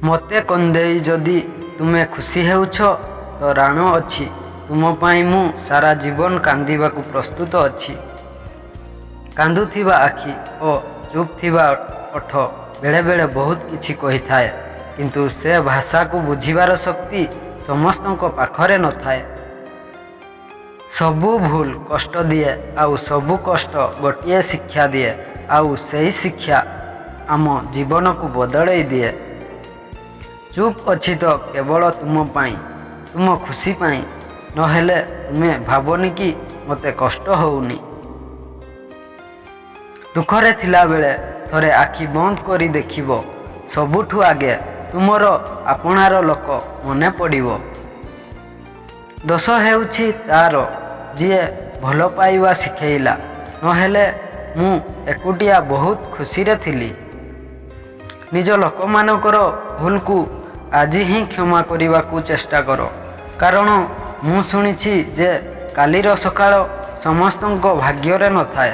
ମୋତେ କନ୍ଦେଇ ଯଦି ତୁମେ ଖୁସି ହେଉଛ ତ ରାଣ ଅଛି, ତୁମ ପାଇଁ ମୁଁ ସାରା ଜୀବନ କାନ୍ଦିବାକୁ ପ୍ରସ୍ତୁତ ଅଛି। କାନ୍ଦୁଥିବା ଆଖି ଓ ଚୁପ୍ ଥିବା ଓଠ ବେଳେବେଳେ ବହୁତ କିଛି କହିଥାଏ, କିନ୍ତୁ ସେ ଭାଷାକୁ ବୁଝିବାର ଶକ୍ତି ସମସ୍ତଙ୍କ ପାଖରେ ନଥାଏ। ସବୁ ଭୁଲ କଷ୍ଟ ଦିଏ, ଆଉ ସବୁ କଷ୍ଟ ଗୋଟିଏ ଶିକ୍ଷା ଦିଏ, ଆଉ ସେହି ଶିକ୍ଷା ଆମ ଜୀବନକୁ ବଦଳେଇ ଦିଏ। ଚୁପ୍ ଅଛି ତ କେବଳ ତୁମ ପାଇଁ, ତୁମ ଖୁସି ପାଇଁ। ନହେଲେ ତୁମେ ଭାବନି କି ମୋତେ କଷ୍ଟ ହେଉନି। ଦୁଃଖରେ ଥିଲାବେଳେ ଥରେ ଆଖି ବନ୍ଦ କରି ଦେଖିବ, ସବୁଠୁ ଆଗେ ତୁମର ଆପଣାର ଲୋକ ମନେ ପଡ଼ିବ। ଦୋଷ ହେଉଛି ତାର, ଯିଏ ଭଲ ପାଇବା ଶିଖେଇଲା, ନହେଲେ ମୁଁ ଏକୁଟିଆ ବହୁତ ଖୁସିରେ ଥିଲି। ନିଜ ଲୋକମାନଙ୍କର ଭୁଲକୁ ଆଜି ହିଁ କ୍ଷମା କରିବାକୁ ଚେଷ୍ଟା କର, କାରଣ ମୁଁ ଶୁଣିଛି ଯେ କାଲିର ସକାଳ ସମସ୍ତଙ୍କ ଭାଗ୍ୟରେ ନଥାଏ।